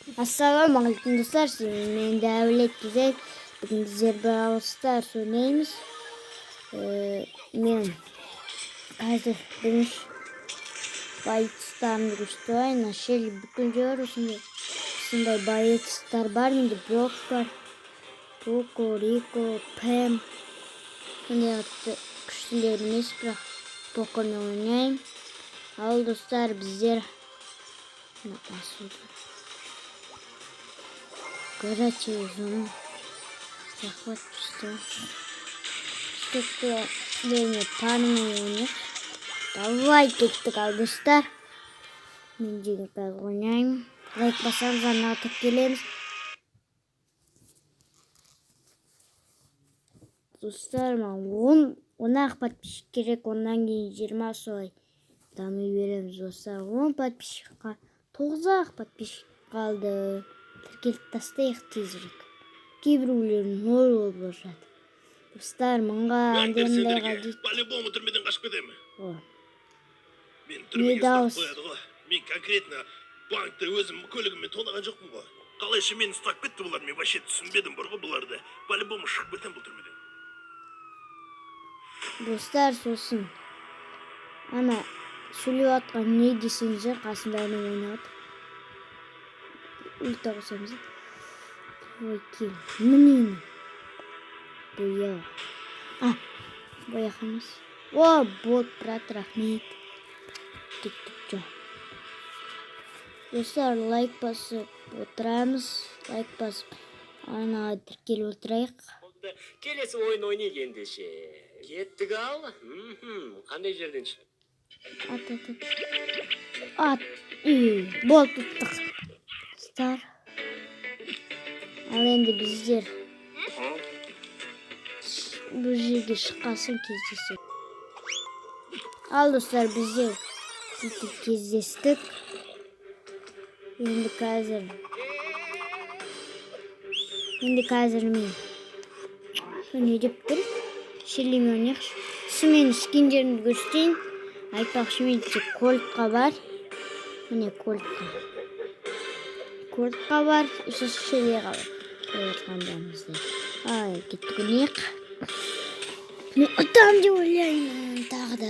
Ассалаумағалейкум, достар! Мен Дәулет Кизет. Бүгін біздер Brawl Stars ойнаймыз. Мен қазір бірінші боецтарымды көрсетейін. Шелли бүкіл жер осындай боецтар бар. Менде Брок бар. Поко, Рико, Пэм. Сондай қатты күштілер емес, бірақ Покомен ойнаймын. Ал достар, біздер мына асуды горячая зона захват что что парный у них. Давай кеттік. Ал достар, мен деген қазір ойнаймын. Лайк басамыз, арнаға тіркелеміз. Достар, маған 10 ақ подписчик керек, онан кейін 20, солай дами береміз. Достар, 10 подписчикқа 9 ақ подписчик қалды. Тіркеліп тастайық тезірек. Кейбіреулер ноль болып жатыр. Достар, мыңға андай мындайға Сендерге дейді. По-любому түрмеден қашып кетемін. О, Мен түрмеге ұстап дауыс? қояды ғой. Мен конкретно банкті өзім көлігіммен тонаған жоқпын ғой. Қалайша мені ұстап кетті бұлар? Мен вообще түсінбедім бар ғой бұларды. По-любому шығып кетемін бұл түрмеден. Достар, сосын ана сөйлеп жатқан не десеңіздер, қасында інім ойнап жатыр. Ульта қосамыз. Ой, кел міне, боя, а бояқ емес. О, бот, брат, рахмет. Кеттік. Жо, достар, лайк басып отырамыз, лайк басып, ана тіркеліп отырайық. Болды. Келесі ойын ойнайық ендеше. Кеттік ал. Қандай жерден шықты? Ат, ат, ат, ат! Үй, болды, ұттық, достар. Ал енді біздер бұл жерге шыққан соң кездеседі. Ал достар, біздер сөйтіп кездестік. Енді қазір мен не деп тұр, Шеллимен ойнайықшы. Сосын мен скиндерімді көрсетейін. Айтпақшы, мен тек Кольтқа бар, міне, Кольтқа бар, сосын Шеллиға бар. Көріп жатқандарыңыздай. Ай, кеттік, ойнайық. Мен ұтамын деп ойлаймын тағы да.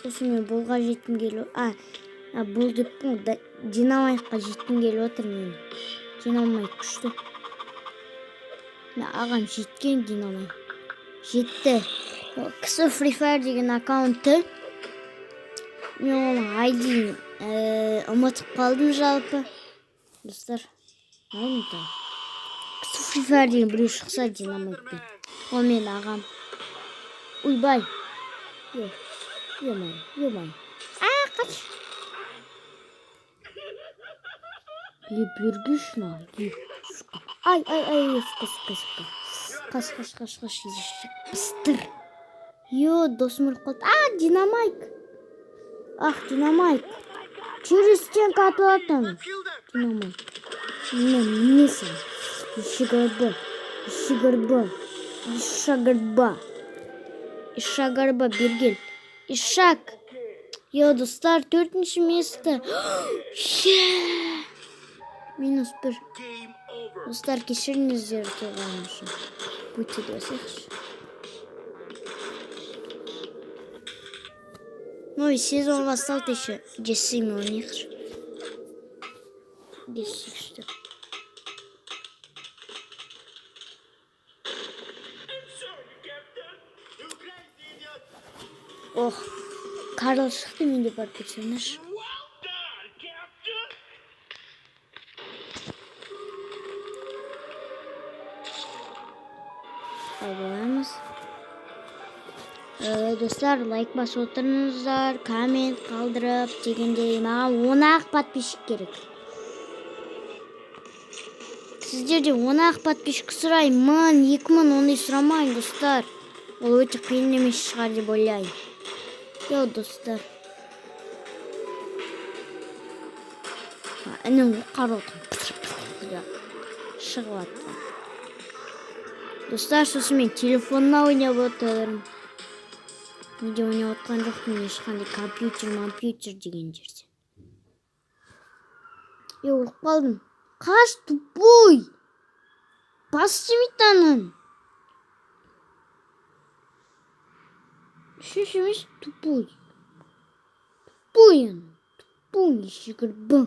Сосын мен бұлға жеткім келіп, а бұл деппін ғой, Динамайтқа жеткім келіп отыр. Мен Динамайт күшті. Мына ағам жеткен, Динамайт жетті. Ол кісі Free Fire деген аккаунты. Мен оның айдиін ұмытып қалдым жалпы. Достар, ұмытып кісі Free Fire деген біреу шықса Динамайтпен, ол менің ағам. Ойбай, е, ё-моё, ё-моё, а, қаш! Е, бергеш на, е, сука. Ай, ай, ай, сука, сука, сука. Қаш, қаш, қаш, қаш, ешек, быстыр. Ё, досым өліп қалды. А, Динамайк. Ах, Динамайк. Через стенку атып жатырмын. Динамайк. Міне, міне сен. Ишак арба. Ишак арба. Ишак арба. Ишак арба, бергел. Ишак. Ё, достар, төртінші место. Е! Минус 1. Достар, кешіріңіздер ұтылғаным үшін. Будьте басайықшы. Новый сезон басталды еще. Джессимен ойнайықшы. Джесси күшті. Ох, Карл шықты, менде бар персонаж. Алып аламыз. Достар, лайк басып отырыңыздар, коммент қалдырып дегендей, маған 10 ақ подписчик керек. Сіздерде 10 ақ подписчик сұраймын, 1000, 2000 ондай сұрамаймын, достар. Ол өте қиын емес шығар деп ойлаймын. Йо, достар. Інім қарап шығып жатқан. Достар, сосын мен телефонна ойнап отырмын. Неде ойнап отқан жоқпын ешқандай компьютер, компьютер деген жерде. Е, өліп қалдым. Қаш, тупой. Бас істемейді ананың. Үшінші емес, тупой. Тупой ана. Тупой ешек арба.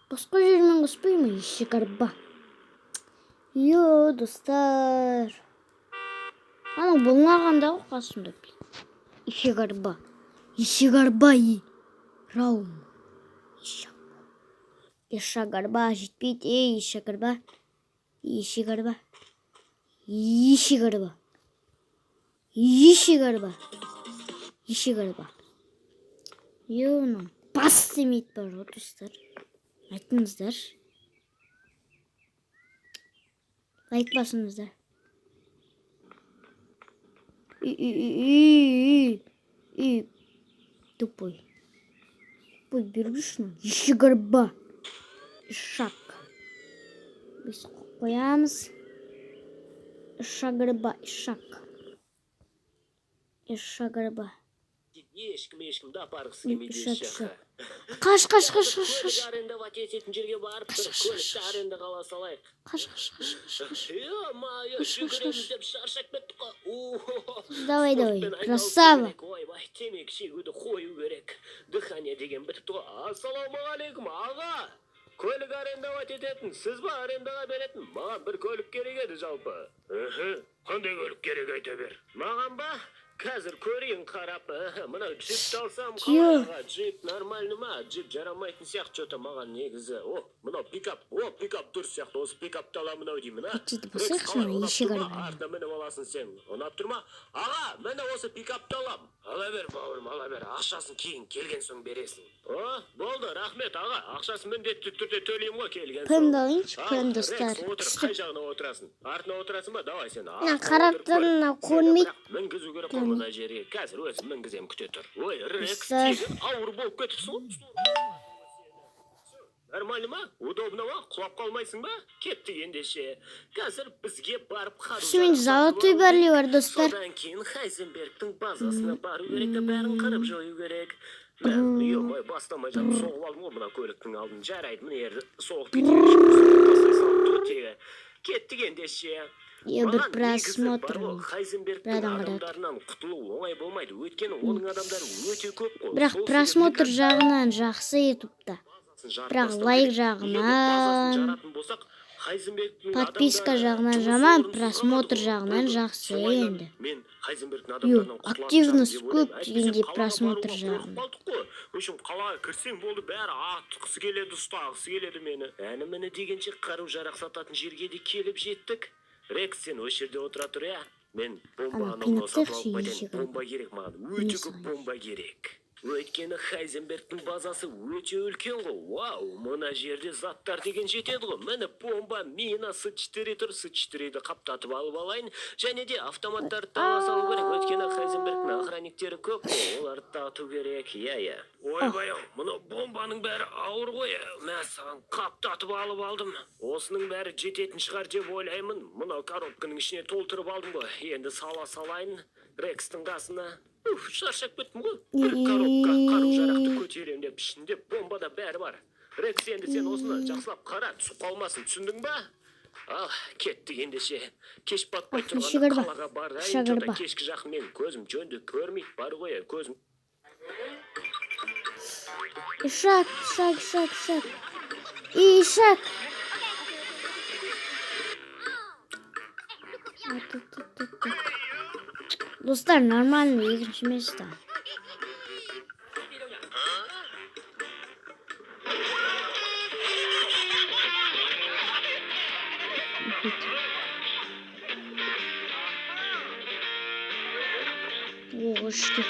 Басқа жермен қоспай ма ешек арба. Йо, достар. Анау болмағанда ғой қасымда. Ешек арба. Ешек арба и. Раум. Ешек. Ешек арба жетпейді. Ей, ешек арба. Ешек арба. Ешек арба. Ешек арба. Ешек арба. Йо, мынау бас істемейді бар ғой, достар. Айтыңыздар. Лайк басыңыздар. И, и, и, и, и, тупой. Тупой, бергішін. Ешек арба. Ишак. Біз қоямыз. Ишак арба, ишак. Ишак арба. Ешкім ешкімді апарғысы келмейді Ишак, еш жаққа. ишак. Қаш, қаш, қаш, қаш, қаш. Көлік арендовать ететін жерге барып, Қаш, бір қаш, көлікті қаш. арендаға ала салайық. Қаш, қаш, қаш, қаш, қаш. Е-мое, Қаш, қаш, жүгіреміз қаш. деп шаршап кеттік қой. У-хо-хо. Давай, давай, Спортпен айналысу красава. керек. Ойбай, темекі шегуді қою керек. Дыхание деген бітіпті ғой. Ассалаумағалейкум, аға. Көлік арендовать ететін, сіз ба арендаға беретін? Маған бір көлік керек еді жалпы. Мхм. Қандай көлік керек айта бер. Маған ба? Қазір көрейін қарап. Іхі, мынау джипті алсам қалай аға? Джип нормальный ма? Джип жарамайтын сияқты что-то маған негізі. О, мынау пикап. О, пикап дұрыс сияқты. Осы пикапты аламын ау деймін, а? Сөйтіп Рекс, басайықшы, қалай, мына ұнап ешек тұр ма? арбаны. Артына мініп аласың сен. Ұнап тұр ма? Аға, міне осы пикапты алам. Ала бер, бауырым, ала бер. Ақшасын кейін келген соң бересің. О, болды, рахмет, аға. Ақшасын міндетті түрде төлеймін ғой келген соң. Пэмді алайыншы, Ал, Пэм, Рекс, достар. отыр, Күшті. қай жағына отырасың? Артына отырасың ба? Давай сен. Мына артына қарап отырып тұр, көр. мына Сені көрмейді. бірақ мінгізу керек қой мына жерге. Қазір өзім мінгіземін, күте тұр. Ой, Рекс, Достар. тегін ауыр болып кетіпсің ғой. Нормально ма? Удобно ма? Құлап қалмайсың ба? Кеттік ендеше. Қазір бізге барып қару Күшімен жарақ сатып золотой алу Барли керек. бар, достар. Содан кейін Хайзенбергтің базасына бару керек те бәрін қырып жою керек. Ё-моё, бастамай жатып соғып алдым ғой мына көліктің алдын. Жарайды, мына жерді соғып кетейін. Тастай салыпты ғой тегі. Кеттік ендеше. Е, бір Маған негізі просмотр. бар ғой, Хайзенбергтің Бір адам қарады. адамдарынан құтылу оңай болмайды. Өйткені оның адамдары өте көп қой. Бірақ Сол просмотр себепті жағынан жақсы ютубта. базасын жарып Бірақ тастау лайк керек. Егер де базасын жағынан, жаратын болсақ, Хайзенбергтің подписка адамдары жағынан жұмыс жаман, орынсыз просмотр қалады ғой. жағынан Болды. жақсы Солайынан енді. мен Хайзенбергтің Ю, адамдарынан құтылатын активность шығармын деп көп ойлаймын. Әйтпесе дегендей қалаға просмотр баруға жағынан. қорқып қалдық қой. В общем, қалаға кірсең болды, бәрі атқысы келеді, ұстағысы келеді мені. Әні міне дегенше қару жарақ сататын жерге де келіп жеттік. Рекс, сен осы жерде отыра тұр, иә? Мен бомба Ана, анау мынау сатып қинап алып қайтайын. ешек арба. Бомба керек маған. Өте көп салайын? бомба керек. Өйткені Хайзенбергтің базасы өте үлкен ғой. Вау, мына жерде заттар деген жетеді ғой. Міне бомба, мина, С4 тұр, С4-ді қаптатып алып алайын. Және де автоматтарды да ала салу керек. Өйткені Хайзенбергтің охранниктері көп қой. Оларды да ату керек. Иә, иә. Ойбай ау, мынау бомбаның бәрі ауыр ғой. Мә саған қаптатып алып алдым. Осының бәрі жететін шығар деп ойлаймын. Мынау коробканың ішіне толтырып алдым ғой. Енді сала салайын Рекстің қасына. Уф, шаршап кеттім ғой. Бір коробка қару жарақты көтеремін деп ішінде бомба да бәрі бар. Рекс, енді сен осыны жақсылап қара, түсіп қалмасын, түсіндің ба? Ал, кеттік ендеше. Кеш батпай Ах, тұрғанда ешек арба. қалаға барайын. Ешек Что-то арба. кешкі жақын мен көзім жөнді көрмейді, бар ғой, көзім. Ишак, ишак, ишак, ишак. Ишак. Достар, нормально, екінші место. О, что?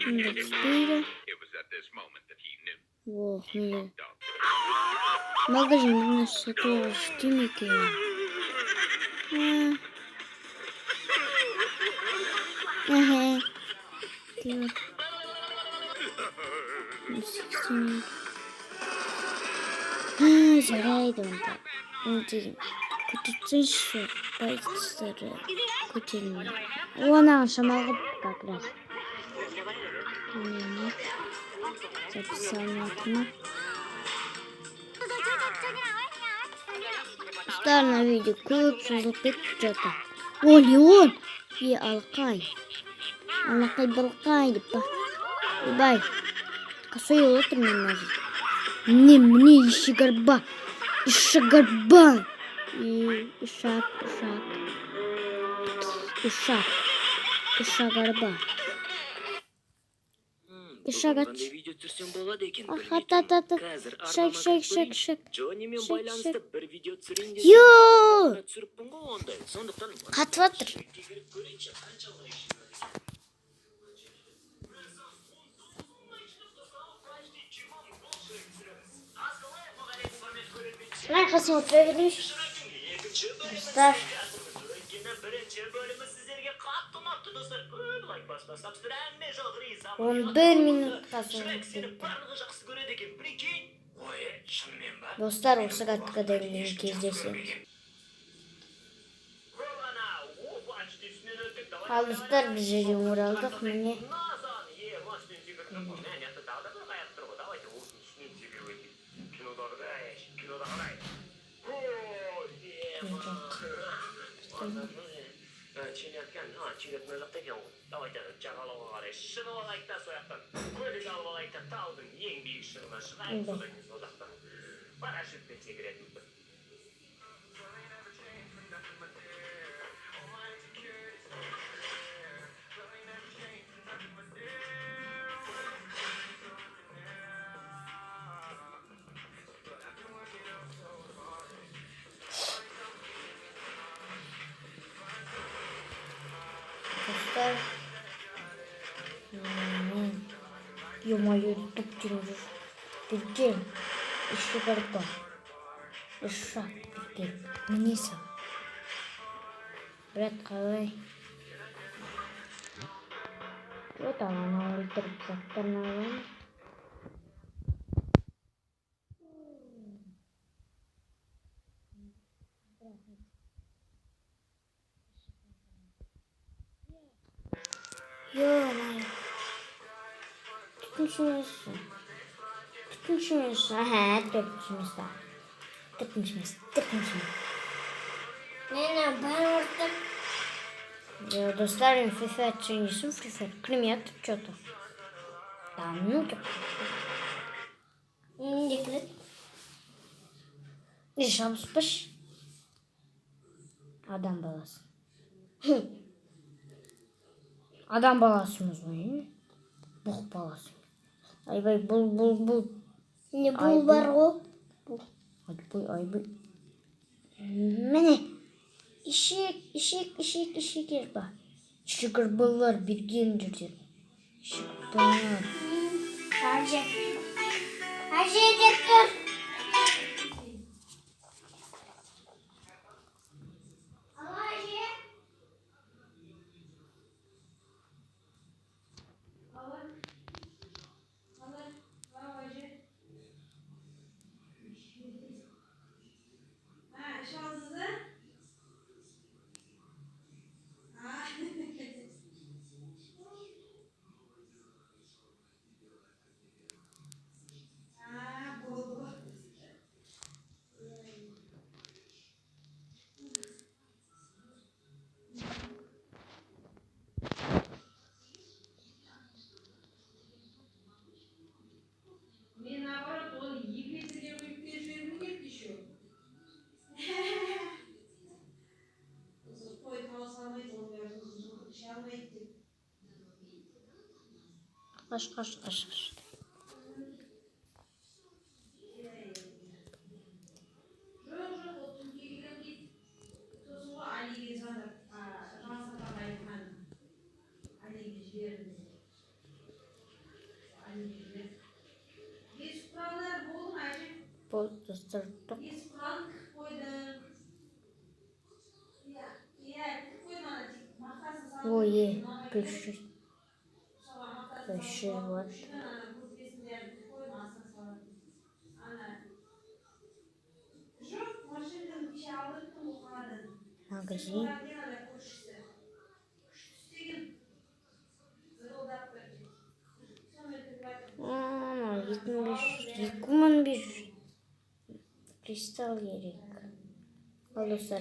Мында түспейді. Ох, міне. Магазин бір нәрсе сатуға істей ме екен? Әхе. Так. 82. Жарайды онда. Не деген. Көтерсеңші, байттары көтерілмей. О, анаған шамалы как раз. Міне, записалып жатыр ма? Достар, мына видео көп созылып кетті что-то. О, Леон! Е, алақай. Алақай балақай деп па. Ойбай. Косой отыр мен мына жерде. Міне, міне, ешек арба. Ешек арба. И ишак, ишак. Ишак. Ишак арба. Ишак Бүгін ат. қандай видео түсірсем болады екен, Ах, білмей ат, ат, ат, ат. Қазір Шак, арнама шак, кіріп шак, көрейінші. шак. Джоннимен Шак, байланысты шак. бір видео түсірейін десем, Йо! түсіріппін ғой ондай. Сондықтан Қатып жатыр. кіріп көрейінші, қанша лайк жинады. Мен қасыма отыра берейінші. Достар. Өйткені бірінші бөлімі сіздерге қатты ұнапты, достар. Көп лайк баспасапсыздар, әмме жоқ риза. 11 минутқа Шрек созылып сені кетті. барлығы жақсы көреді екен, прикинь. Ой, шынымен ба? Достар, осы каткада мен кездесеміз. Ана, опа, үстінен өттік. Давай, Ал достар, біз жерден оралдық, міне. Назан, е, машинадан секіріп тұр ғой. Мә, мына жақта тағы да бір қайық тұр ғой. Давайте осының үстінен секіріп өтейік. Кинодағыдай, кинодағыдай. Ой, е, Челябкан, а, Челяб мына жақта екен ғой. Давайте жағалауға қарай шығып алайық та, сол жақтан көлік алып алайық та, таудың ең биік шыңына шығайық, содан кейін сол жақтан парашютпен секіретін. Достар. Ё-моё, туп жүр. Берген. Ешек арба. Ишак берген. Міне сал. Брат, қалай? Вот ананы өлтіріп заттарын аламыз. Ё-моё. Төртінші место. Төртінші место. Аха, төртінші место. Төртінші место. Төртінші место. Мені бәрін ұрттым. Е, достар, мен Free Fire түсірейін Free Fire кірмей жатыр что-то. Да, ну деп. Не кіреді? Не жабыспашы. Адам баласы. Адам баласымыз ғой, е? Бұқ баласы. Айбай, бұл, бұл, бұл. Не бұл бар ғой. Айбай, айбай. Міне. Ешек, ешек, ешек, ешек арба. Ешек арбалар берген жерден. Ешек арбалар. Әже. Әже деп тұр. Алло, әже. Мен наоборот оны екі литрге құйып беріп жібергім келді еще. Сосын қой тауыса алмайды, оның бәрі жылқы іше алмайды деп. Қаш, қаш, қаш, қаш. Жоқ, жоқ, ол түнге келген дейді. Сосын ғой Алиге звондап, Жансапаға айтқан. Алиге жібердім деп. Алиге жібердім. Есік құралдар болды ма, әже? Болды, достар, тоқ. Есік құралын тігіп қойдым. Иә, иә, тігіп қойдым, ана тек мақтасын салып Ой, е, ұнамайды. 500. Соған мақтасын 500 салып ватт. қойдым, ана көрпесін бәрін тігіп қойдым, астына салатын. Ана жоқ, машинаны кеше алдырттым ғой қаладан. Магазин. Ана көршісі. Күшті істеген. Зырылдап тұр. 2500, 2500 кристалл керек. Ал, достар.